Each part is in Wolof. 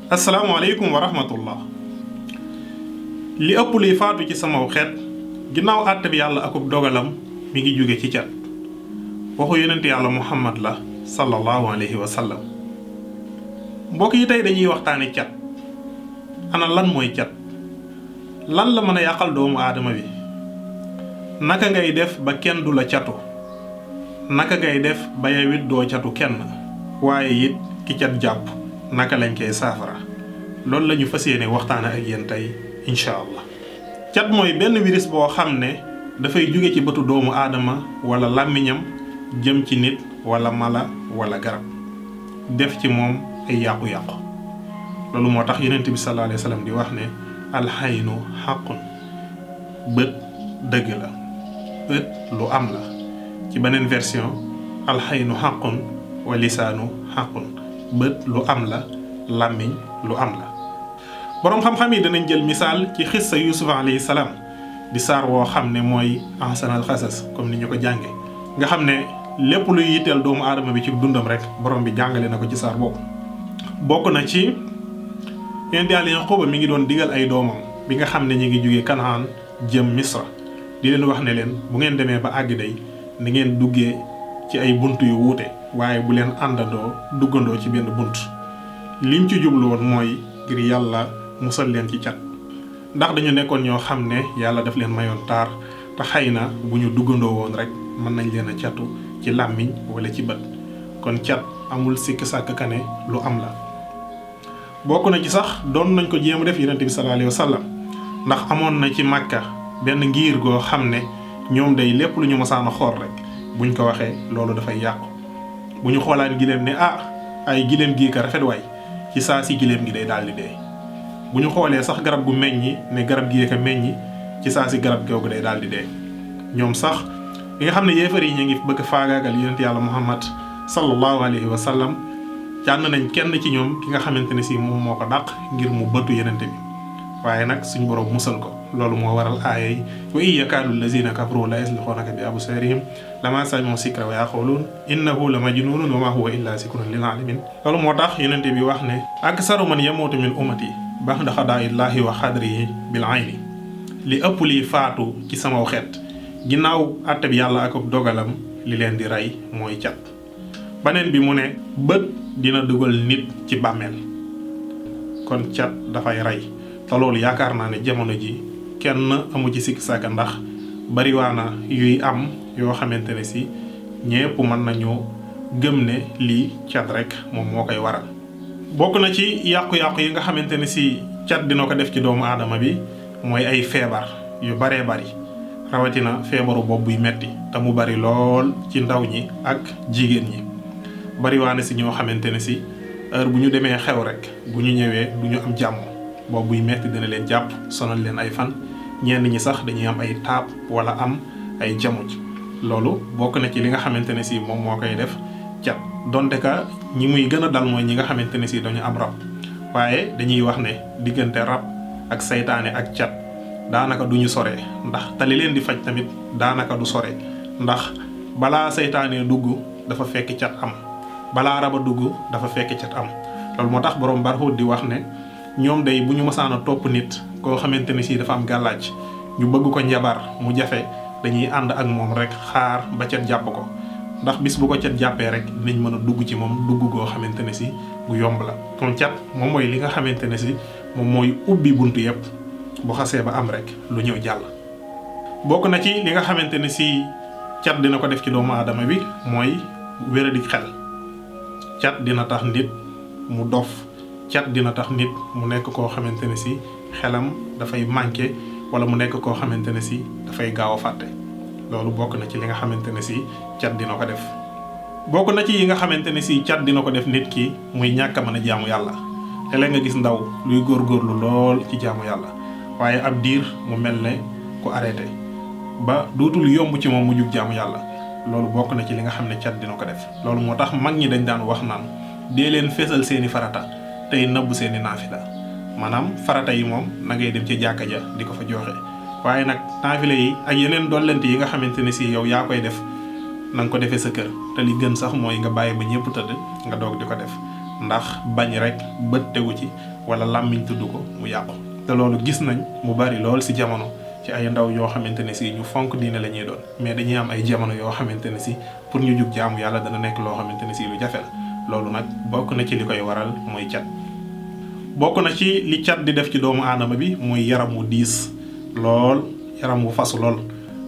asalaamaaleykum wa rahmatullah. li ëpp luy faatu ci sama xeet ginnaaw àtte bi yàlla akub dogalam mi ngi jóge ci cat waxu yonent yàlla muhammad la sallallahu alayhi wa sallam. mbokk yi tey dañuy waxtaane cat. ana lan mooy cat? lan la mën a yàqal doomu aadama bi? naka ngay def ba kenn du la catu? naka ngay def ba yawit doo catu kenn? waaye it ki cat jàpp naka lañ koy saafara? loolu la ñu fas yéene waxtaane ak yéen tey incha allah. cat mooy benn virus boo xam ne dafay jóge ci bëtu doomu aadama wala làmmiñam jëm ci nit wala mala wala garab def ci moom ay yàqu-yàqu. loolu moo tax yonent bi sallallahu alayhi wa sallam di wax ne alxaynu xaqun, bët dëgg la, bët lu am la. ci beneen version alxaynu xaqun wa lisaanu xaqun, bët lu am la, làmmiñ lu am la. boroom xam-xam yi danañ jël misaal ci xissa Yuusuf alayhi salaam di saar woo xam ne mooy ahsanal xasas comme ni ñu ko jànge nga xam ne lépp luy yitteel doomu aadama bi ci dundam rek borom bi jàngale na ko ci saar boobu. bokk na ci yonent Yàlla Yaquuba mi ngi doon digal ay doomam bi nga xam ne ñu ngi jógee Kanaan jëm Misra di leen wax ne leen bu ngeen demee ba àgg day ni ngeen duggee ci ay bunt yu wuute waaye bu leen àndandoo duggandoo ci benn bunt. lim ci jublu woon mooy ngir yàlla musal leen ci cat ndax dañu nekkoon ñoo xam ne yàlla daf leen mayoon taar te xëy na bu ñu duggandoo woon rek mën nañ leen a catu ci làmmiñ wala ci bët. kon cat amul sikk sàkk ka ne lu am la. bokk na ci sax doon nañ ko jéem a def yonent bi sallallahu alayhi wa sallam ndax amoon na ci Makka benn ngir goo xam ne ñoom day lépp lu ñu mosaan a xool rek buñ ko waxee loolu dafay yàqu. bu ñu xoolaan gileem ne ay gileem gii ka rafet waay ci saa si gileem gi day daal di dee. bu ñu xoolee sax garab gu meññi ne garab gii ka meññi ci saa si garab googu day daal di dee. ñoom sax li nga xam ne yéefar yi ñu ngi bëgg faagaagal yonent yàlla Muhammad sallallahu alayhi wa sallam jànn nañ kenn ci ñoom ki nga xamante ne si moom moo ko dàq ngir mu bëttu yenente bi waaye nag suñu borom musal ko. loolu moo waral aaya yi wa in yakaadu allazina kafaru la yasliqunaka bi absarihim lama sami'u sikra wa yaqulun innahu la majnunun wa ma huwa illa zikrun lil alamin. loolu moo tax yenente bi wax ne aksaru man yamuutu min ummati ba'da qadaa'illahi wa qadrihi bil ayni, li ëpp liy faatu ci sama xeet ginnaaw àtte bi yàlla ak dogalam li leen di rey mooy cat. baneen bi mu ne bët dina dugal nit ci bàmmeel kon cat dafay rey te loolu yaakaar naa ne jamono ji kenn amu ci sikk sàkka ndax bariwaana yuy am yoo xamante ne si ñépp mën nañu gëm ne lii cat rek moom moo koy waral. bokk na ci yàqu-yàqu yi nga xamante ne si cat dina ko def ci doomu aadama bi mooy ay feebar yu baree bari rawatina feebaru bopp buy metti te mu bari lool ci ndaw ñi ak jigéen ñi. bariwaane si ñoo xamante ne si heure bu ñu demee xew rek bu ñu ñëwee du ñu am jàmm boobu buy metti dina leen jàpp sonal leen ay fan ñenn ñi sax dañuy am ay taab wala am ay jamuj. loolu bokk na ci li nga xamante ne si moom moo koy def cat donte ka ñi muy gën a dal mooy ñi nga xamante ne si dañu am rab waaye dañuy wax ne diggante rab ak saytaane ak cat daanaka du ñu sore ndax te li leen di faj tamit daanaka du sore ndax balaa saytaane dugg dafa fekk cat am. balaa raba dugg dafa fekk cat am. loolu moo tax borom barxut di wax ne ñoom day bu ñu mosaan a topp nit koo xamante ne si dafa am gàllaaj ñu bëgg ko njabar mu jafe dañuy ànd ak moom rek xaar ba cat jàpp ko ndax bis bu ko cat jàppee rek dinañ mën a dugg ci moom dugg goo xamante ne si bu yomb la. kon cat moom mooy li nga xamante ne si moom mooy ubbi buntu yépp bu xasee ba am rek lu ñëw jàll. bokk na ci li nga xamante ne si cat dina ko def ci doomu aadama bi mooy wéradik xel. cat dina tax nit mu dof cat dina tax nit mu nekk koo xamante ne si xelam dafay manqué wala mu nekk koo xamante ne si dafay gaaw a fàtte. loolu bokk na ci li nga xamante ne si cat dina ko def. bokk na ci yi nga xamante ne si cat dina ko def nit ki muy ñàkk a mën a jaamu yàlla. léeg-léeg nga gis ndaw luy góorgóorlu lool ci jaamu yàlla waaye ab diir mu mel ne ku arrêté ba dootul yomb ci moom mu jug jaamu yàlla. loolu bokk na ci li nga xam ne cat dina ko def. loolu moo tax mag ñi dañ daan wax naan dee leen feesal seeni farata tey nëbb seeni naafila maanaam farata yi moom na ngay dem ci jàkka ja di ko fa joxe waaye nag naafila yi ak yeneen dollent yi nga xamante ne si yow yaa koy def na nga ko defee sa kër te li gën sax mooy nga bàyyi ba ñëpp tëdd nga doog di ko def ndax bañ rek bët tegu ci wala làmmiñ tudd ko mu yàqu. te loolu gis nañ mu bari lool si jamono ci ay ndaw yoo xamante ne si ñu fonk diine la ñuy doon mais dañuy am ay jamono yoo xamante ne si pour ñu jug jaamu yàlla dana nekk loo xamante ne si lu jafe la. loolu nag bokk na ci li koy waral mooy cat. bokk na ci li cat di def ci doomu aadama bi muy yaram wu diis lool, yaram wu fasu lool.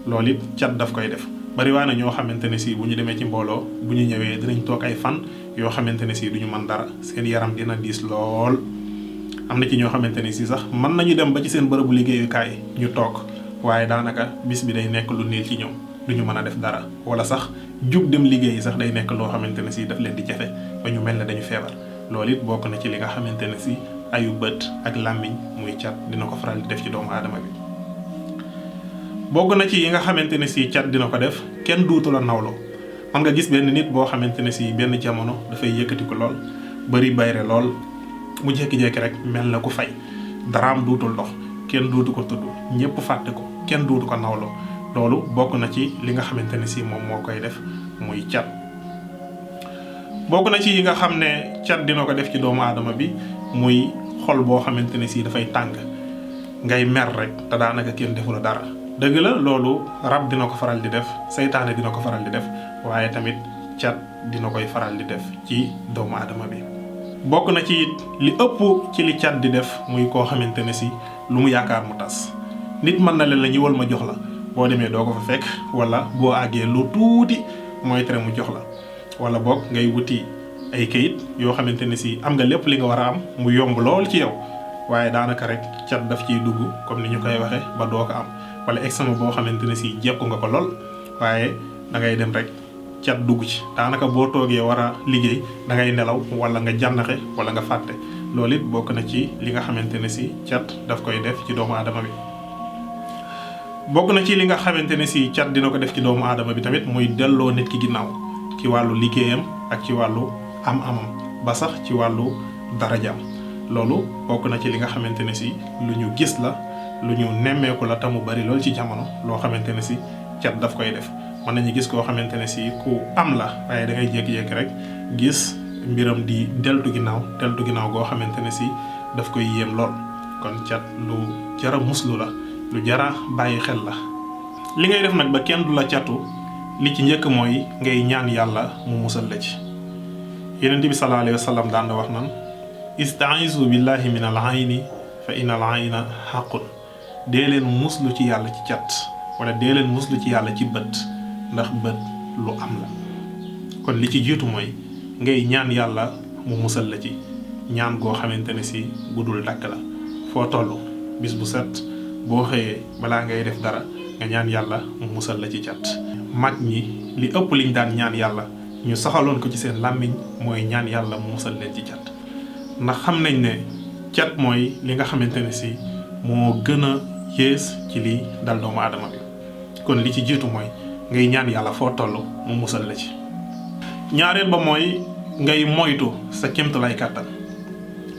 loolu it cat daf koy def. bari waa na ñoo xamante ne si bu ñu demee ci mbooloo bu ñu ñëwee dinañ toog ay fan yoo xamante ne si duñu mën dara seen yaram dina diis lool. am na ci ñoo xamante ne si sax mën nañu dem ba ci seen bërëbu liggéeyukaay ñu toog waaye daanaka bis bi day nekk lu niil ci ñoom duñu mën a def dara wala sax jug dem liggéeyi sax day nekk loo xamante ne si daf leen di jafe ba ñu mel ne dañu feebar. loolu it bokk na ci li nga xamante ne si ayu bët ak làmmiñ muy cat dina ko faral di def ci doomu aadama bi. bokk na ci yi nga xamante ne si cat dina ko def kenn duutu la nawloo. man nga gis benn nit boo xamante ne si benn jamono dafay yëkkati ko lool bari bayre lool mu jékki-jékki rek mel na ku fay daraam duutul dox kenn duutu ko tudd ñëpp fàtte ko kenn duutu ko nawloo. loolu bokk na ci li nga xamante ne si moom moo koy def muy cat. bokk na ci yi nga xam ne cat dina ko def ci doomu aadama bi muy xol boo xamante ne si dafay tàng ngay mer rek te daanaka kenn defu la dara. dëgg la loolu rab dina ko faral di def saytaane dina ko faral di def waaye tamit cat dina koy faral di def ci doomu aadama bi. bokk na ci it li ëpp ci li cat di def muy koo xamante ne si lu mu yaakaar mu tas. nit mën na leen la ñëwal ma jox la boo demee doo ko fa fekk wala boo àggee lu tuuti mooy tere mu jox la wala boog ngay wuti ay kayit yoo xamante ne si am nga lépp li nga war a am mu yomb lool ci yow waaye daanaka rek cat daf ciy dugg comme ni ñu koy waxee ba doo ko am. wala examen boo xamante ne si jekku nga ko lool waaye da ngay dem rek cat dugg ci daanaka boo toogee war a liggéey da ngay nelaw wala nga jànnaxe wala nga fàtte. loolu it bokk na ci li nga xamante ne si cat daf koy def ci doomu aadama bi. bokk na ci li nga xamante ne si cat dina ko def ci doomu aadama bi tamit muy delloo nit ki ginnaaw ci wàllu liggéeyam ak ci wàllu am-amam ba sax ci wàllu darajaam. loolu bokk na ci li nga xamante ne si lu ñu gis la. lu ñu nemmeeku la tamu bari lool ci jamono loo xamante ne si cat daf koy def. mën nañu gis koo xamante ne si ku am la waaye da ngay jékki-jékki rek gis mbiram di deltu ginnaaw goo xamante ne si daf koy yéem lool. kon cat lu jara muslu la lu jara bàyyi xel la. li ngay def nag ba kenn du la catu li ci njëkk mooy ngay ñaan yàlla mu musal la ci. Yonent bi sallallahu alayhi wa sallam daan na wax nan istaizu billahi min al ayni fa inna al ayna haqqun. dee leen muslu ci yàlla ci cat wala dee leen muslu ci yàlla ci bët ndax bët lu am la. kon li ci jiitu mooy ngay ñaan yàlla mu musal la ci ñaan goo xamante ne si bu dul dakk la. foo toll bis bu set boo xëyee balaa ngay def dara nga ñaan yàlla mu musal la ci cat. mag ñi li ëpp liñ daan ñaan yàlla ñu saxaloon ko ci seen làmmiñ mooy ñaan yàlla mu musal leen ci cat ndax xam nañ ne cat mooy li nga xamante ne si moo gën a yées ci lii dal doomu aadama bi. kon li ci jiitu mooy ngay ñaan yàlla foo toll mu musal la ci. ñaareel ba mooy ngay moytu sa kéemtalaay kàttan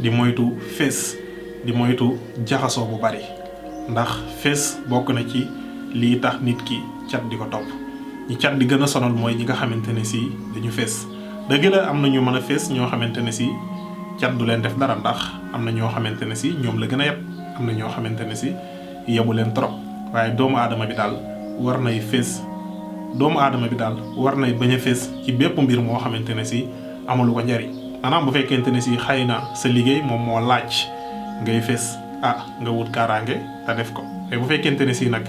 di moytu fees di moytu jaxasoo bu bari ndax fees bokk na ci lii tax nit ki cat di ko topp. ñi cat di gën a sonal mooy ñi nga xamante ne si dañu fees. dëgg la am na ñu mën a fees ñoo xamante ne si cat du leen def dara ndax am na ñoo xamante ne si ñoom la gën a yeb am na ñoo xamante ne si yebu leen trop waaye doomu aadama bi daal war nay fees. doomu aadama bi daal war nay bañ a fees ci bépp mbir moo xamante ne si amalu ko njariñ. maanaam bu fekkente ne si xëy na sa liggéey moom moo laaj ngay fees nga wut kaaraange te def ko mais bu fekkente ne si nag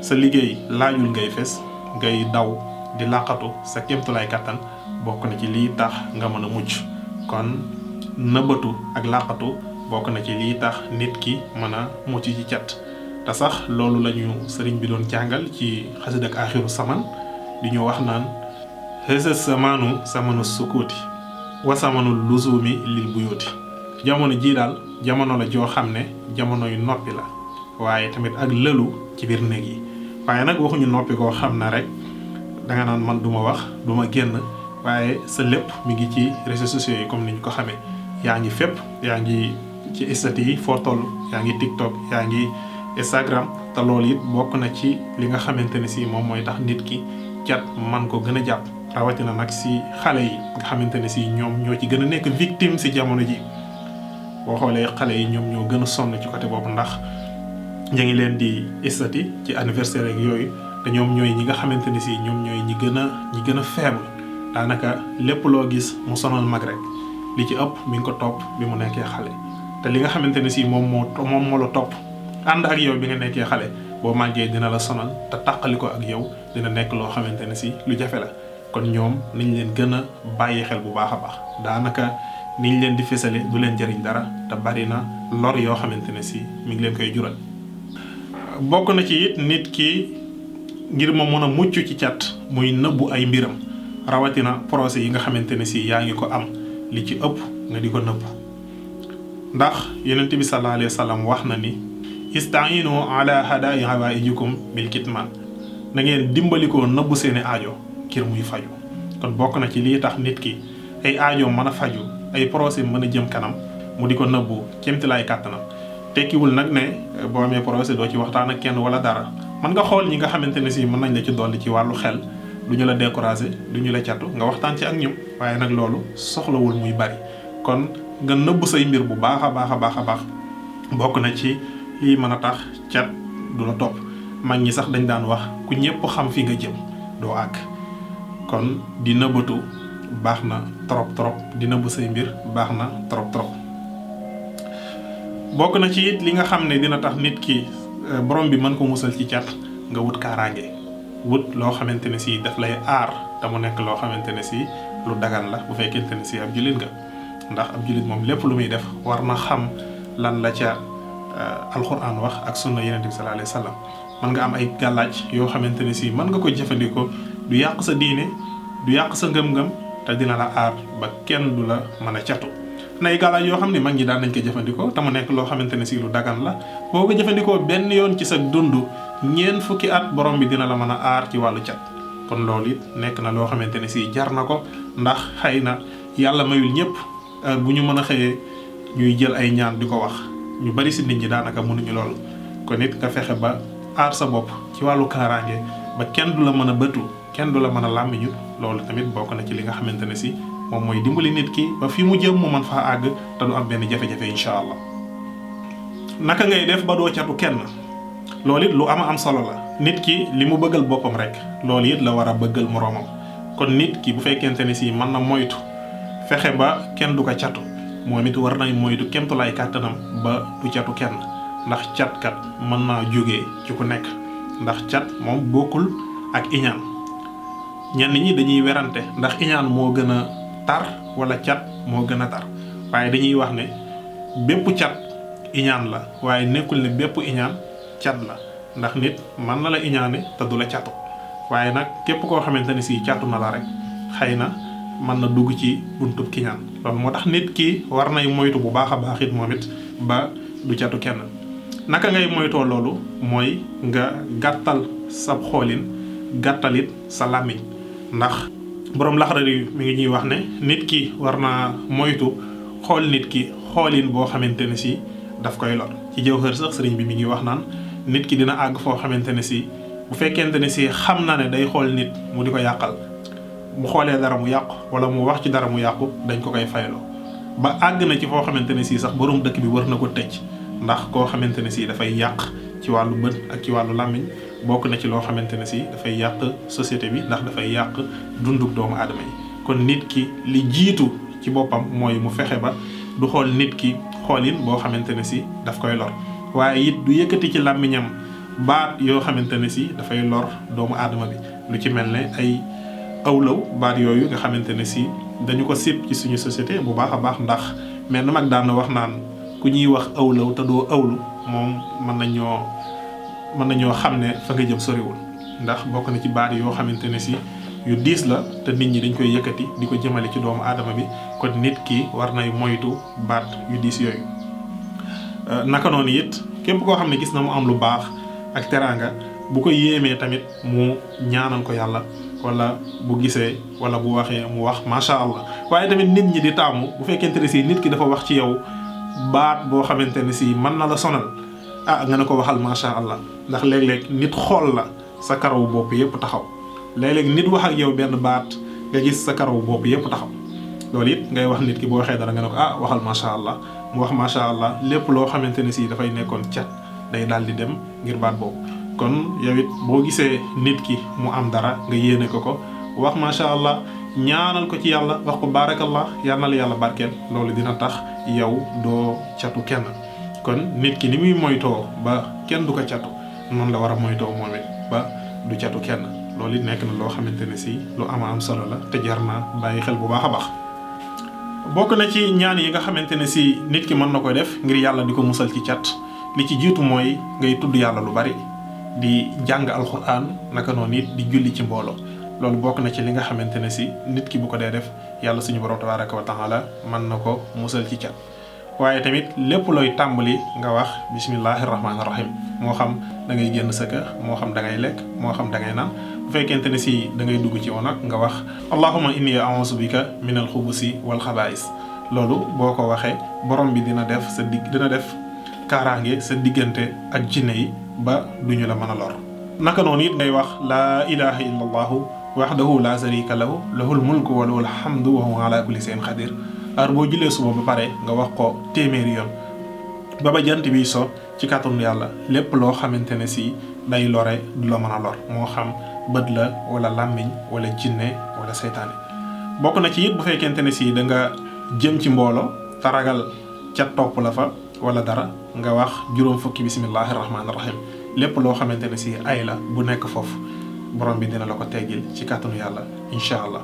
sa liggéey laajul ngay fees ngay daw di làqatu sa kéemtulaay kattan bokk na ci lii tax nga mën a mucc. kon nëbbatu ak làqatu bokk na ci lii tax nit ki mën a mucc ci cat. te sax loolu la ñu sëriñ bi doon jàngal ci xasida ak aaxiru saman di ñu wax naan xësa samanu sukuuti wa samanu luzumi lil buyuti. jamono jii daal jamono la joo xam ne jamono yu noppi la waaye tamit ak lëlu ci biir néeg yi. waaye nag waxuñu noppi koo xam ne rek danga naan man duma wax duma génn waaye sa lépp mi ngi ci réseaux sociaux yi comme ni ñu ko xamee. yaa ngi fépp yaa ngi ci statut yi foo toll yaa ngi TikTok yaa ngi Instagram te loolu it bokk na ci li nga xamante ne si moom mooy tax nit ki cat man ko gën a jàpp. rawatina nag si xale yi nga xamante ne si ñoom ñoo ci gën a nekk victime si jamono ji. boo xoolee xale yi ñoom ñoo gën a sonn ci côté boobu ndax ñu ngi leen di istati ci anniversaire ak yooyu te ñoom ñooy ñi nga xamante ni si ñoom ñooy ñi gën a faible daanaka lépp loo gis mu sonal mag rek li ci ëpp mi ngi ko topp bi mu nekkee xale te li nga xamante ne si moom moo la topp ànd ak yow bi nga nekkee xale boo màggee dina la sonal te tàqali ko ak yow dina nekk loo xamante ne si lu jafe la kon ñoom nañ leen gën a bàyyi xel bu baax a baax daanaka niñ leen di fësale du leen jëriñ dara te bari na lor yoo xamante ne si mi ngi leen koy jural. bokk na ci it nit ki ngir ma mën a mucc ci cat muy nëbbu ay mbiram rawatina procès yi nga xamante ne si yaa ngi ko am li ci ëpp nga di ko nëbb ndax yonent bi sallallahu alayhi wa sallam wax na ni istainu ala hadayi hawaijikum bil kitman na ngeen dimbalikoo nëbbu seeni aajo ngir muy faju kon bokk na ci lii tax nit ki ay aajo mën a faju ay procès mën a jëm kanam mu di ko nëbbu kémtilaay kàttanam tekkiwul nag ne boo amee procès doo ci waxtaan ak kenn wala dara mën nga xool ñi nga xamante ne si mën nañ la ci dolli ci wàllu xel du ñu la découragé du ñu la catu nga waxtaan ci ak ñoom waaye nag loolu soxlawul muy bari kon nga nëbb say mbir bu baax a baax bokk na ci lii mën a tax cat du la topp mag ñi sax dañ daan wax ku ñëpp xam fi nga jëm doo àgg kon di nëbbatu baax na trop di nëbb say mbir baax na trop bokk na ci it li nga xam ne dina tax nit ki borom bi mën ko musal ci cat nga wut kaaraange wut loo xamante ne si daf lay aar te mu nekk loo xamante ne si lu dagan la bu fekkente ne si ab jullit nga ndax ab jullit moom lépp lu muy def war na xam lan la ca alxuraan wax ak sunna yonent bi sallallahu alayhi wa sallam mën nga am ay gàllaaj yoo xamante ne si mën nga ko jëfandikoo du yàq sa diine du yàq sa ngëm-ngëm te dina la aar ba kenn du la mën a catu na ay gàllaaj yoo xam ne mag ñi daan nañ ko jëfandikoo te mu nekk loo xamante ne si lu dagan la boo ko jëfandikoo benn yoon ci sa dund ñeent fukki at borom bi dina la mën a aar ci wàllu cat kon loolu it nekk na loo xamante ne si jar na ko ndax xëy na yàlla mayul ñëpp bu ñu mën a xëyee ñuy jël ay ñaan di ko wax ñu bari si nit ñi daanaka mënuñu loolu kon it nga fexe ba aar sa bopp ci wàllu kaaraange ba kenn du la mën a bëtu kenn du la mën a làmmiñu loolu tamit bokk na ci li nga xamante ne si moom mooy dimbali nit ki ba fi mu jëm mu mën faa àgg te du am benn jafe-jafe incha allah. naka ngay def ba doo catu kenn loolu it lu am solo la nit ki li mu bëggal boppam rek loolu it la war a bëggal moroomam kon nit ki bu fekkente ne si mën na moytu fexe ba kenn du ko catu moom it war nay moytu kemtulaay kàttanam ba du catu kenn ndax catkat mën naa jógee ci ku nekk ndax cat moom bokkul ak iñaan ñenn ñi dañuy werante ndax iñaan moo gën a tar wala cat moo gën a tar waaye dañuy wax ne bépp cat iñaan la waaye nekkul ne bépp iñaan cat la ndax nit mën na la iñaane te du la catu waaye nag képp koo xamante ne si catu na la rek xëy na mën na dugg ci buntub kiñaan loolu moo tax nit ki war nay moytu bu baax a baax it moom it ba du catu kenn naka ngay moytoo loolu mooy nga gàttal sab xoolin gàttalit sa làmmiñ ndax boroom Laxdari mi ngi ñuy wax ne nit ki war naa moytu xool nit ki xoolin boo xamante ne si daf koy lor ci Jawhar sax sëriñ bi mi ngi wax naan nit ki dina àgg foo xamante ne si bu fekkente ne si xam na ne day xool nit mu di ko yàqal mu xoolee dara mu yàqu wala mu wax ci dara mu yàqu dañ ko koy fayloo ba àgg na ci foo xamante ne si sax borom dëkk bi war na ko tëj ndax koo xamante ne si dafay yàq ci wàllu bët ak ci wàllu làmmiñ bokk na ci loo xamante ne si dafay yàq société bi ndax dafay yàq dunduk doomu aadama yi kon nit ki li jiitu ci boppam mooy mu fexe ba du xool nit ki xoolin boo xamante ne si daf koy lor waaye it du yëkkati ci làmmiñam baat yoo xamante ne si dafay lor doomu aadama bi lu ci mel ne ay awlaw baat yooyu nga xamante ne si dañu ko sib ci suñu société bu baax a baax ndax mais na mag daan na wax naan ku ñuy wax awlaw te doo awlu moom mën nañoo xam ne fa nga jëm soriwul ndax bokk na ci baat yoo xamante ne si yu diis la te nit ñi dañ koy yëkkati di ko jëmale ci doomu aadama bi kon nit ki war nay moytu baat yu diis yooyu naka noonu it képp koo xam ne gis na mu am lu baax ak teraanga bu ko yéemee tamit mu ñaanal ko yàlla wala bu gisee wala bu waxee mu wax macha allah waaye tamit nit ñi di taamu bu fekkente ne si nit ki dafa wax ci yow baat boo xamante ne si mën na la sonal nga ne ko waxal macha allah ndax léeg-léeg nit xool la sa karawu bopp yépp taxaw léeg-léeg nit wax ak yow benn baat nga gis sa karawu bopp yépp taxaw loolu it ngay wax nit ki boo waxee dara nga ne ko ah waxal macha allah mu wax macha allah lépp loo xamante ne si dafay nekkoon cat day daal di dem ngir baat boobu. kon yow it boo gisee nit ki mu am dara nga yéene ko wax macha allah ñaanal ko ci yàlla wax ko baarakallah yal na la yàlla barkeel loolu dina tax yow doo catu kenn. kon nit ki ni muy moytoo ba kenn du ko catu noonu la war a moytoo moom it ba du catu kenn loolu it nekk na loo xamante ne si lu am solo la te jar naa bàyyi xel bu baax a baax. bokk na ci ñaan yi nga xamante ne si nit ki mën na ko def ngir yàlla di ko musal ci cat li ci jiitu mooy ngay tudd yàlla lu bari di jàng alxuraan naka noonu it di julli ci mbooloo. loolu bokk na ci li nga xamante ne si nit ki bu ko dee def yàlla suñu borom tabaraka wa taala mën na ko musal ci cat. waaye tamit lépp looy tàmbali nga wax bismillahi rahmaani rahim moo xam da ngay génn sa kër moo xam da ngay lekk moo xam da ngay naan bu fekkente ne si da ngay dugg ci wanag nga wax allahumma inni a'uuzu bika min al xubusi wal xabaa'is. loolu boo ko waxee borom bi dina def kaaraange sa diggante ak jinne yi ba duñu la mën a lor. naka noonu it ngay wax laa ilaha illa allahu wahdahu la sharika lahu lahul mulku wa lahul hamdu wa huwa ala kulli shay'in qadir. ar boo julee suba ba pare nga wax ko téeméeri yoon ba jant bi so ci kàttanu yàlla lépp loo xamante ne si day lore du la mën a lor moo xam bët la wala làmmiñ wala jinne wala seytaane. bokk na ci it bu fekkente ne si da nga jëm ci mbooloo te ragal ca topp la fa wala dara nga wax juróom fukki bismillahi rahmaani rahim lépp loo xamante ne si ay la bu nekk foofu borom bi dina la ko teggil ci kàttanu yàlla incha allah.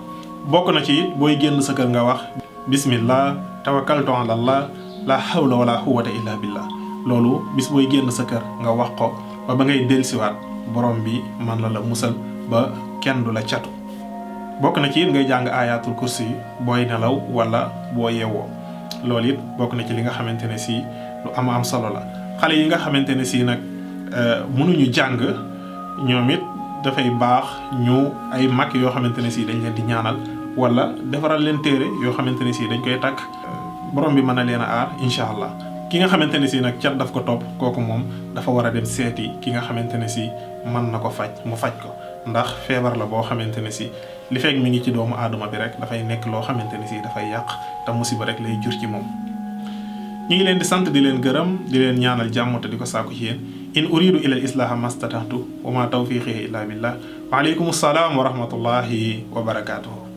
bokk na ci it booy génn sa kër nga wax bismillah tawakkaltu ala allah la hawla wala quwwata illa billah. loolu bis booy génn sa kër nga wax ko ba ngay dellusiwaat borom bi man la musal ba kenn du la catu. bokk na ci it ngay jàng ayatul kursi booy nelaw wala boo yeewoo. loolu it bokk na ci li nga xamante ne si lu am solo la. xale yi nga xamante ne si nag mënuñu jàng ñoom it dafay baax ñu ay mag yoo xamante ne si dañ leen di ñaanal wala defaral leen téere yoo xamante ne si dañ koy takk borom bi mën na leen a aar incha allah. ki nga xamante ne si nag cat daf ko topp kooku moom dafa war a dem seeti ki nga xamante ne si mën na ko faj mu faj ko ndax feebar la boo xamante ne si li fekk mi ngi ci doomu aadama bi rek dafay nekk loo xamante ne si dafay yàq te musiba rek lay jur ci moom. ñu ngi leen di sant di leen gërëm di leen ñaanal jàmm te di ko sàkku ci yéen in uridu ila al islaha mastata'tu wa ma tawfiqi illa billah wa alaykum assalaam wa rahmatullahi wa barakatuhu.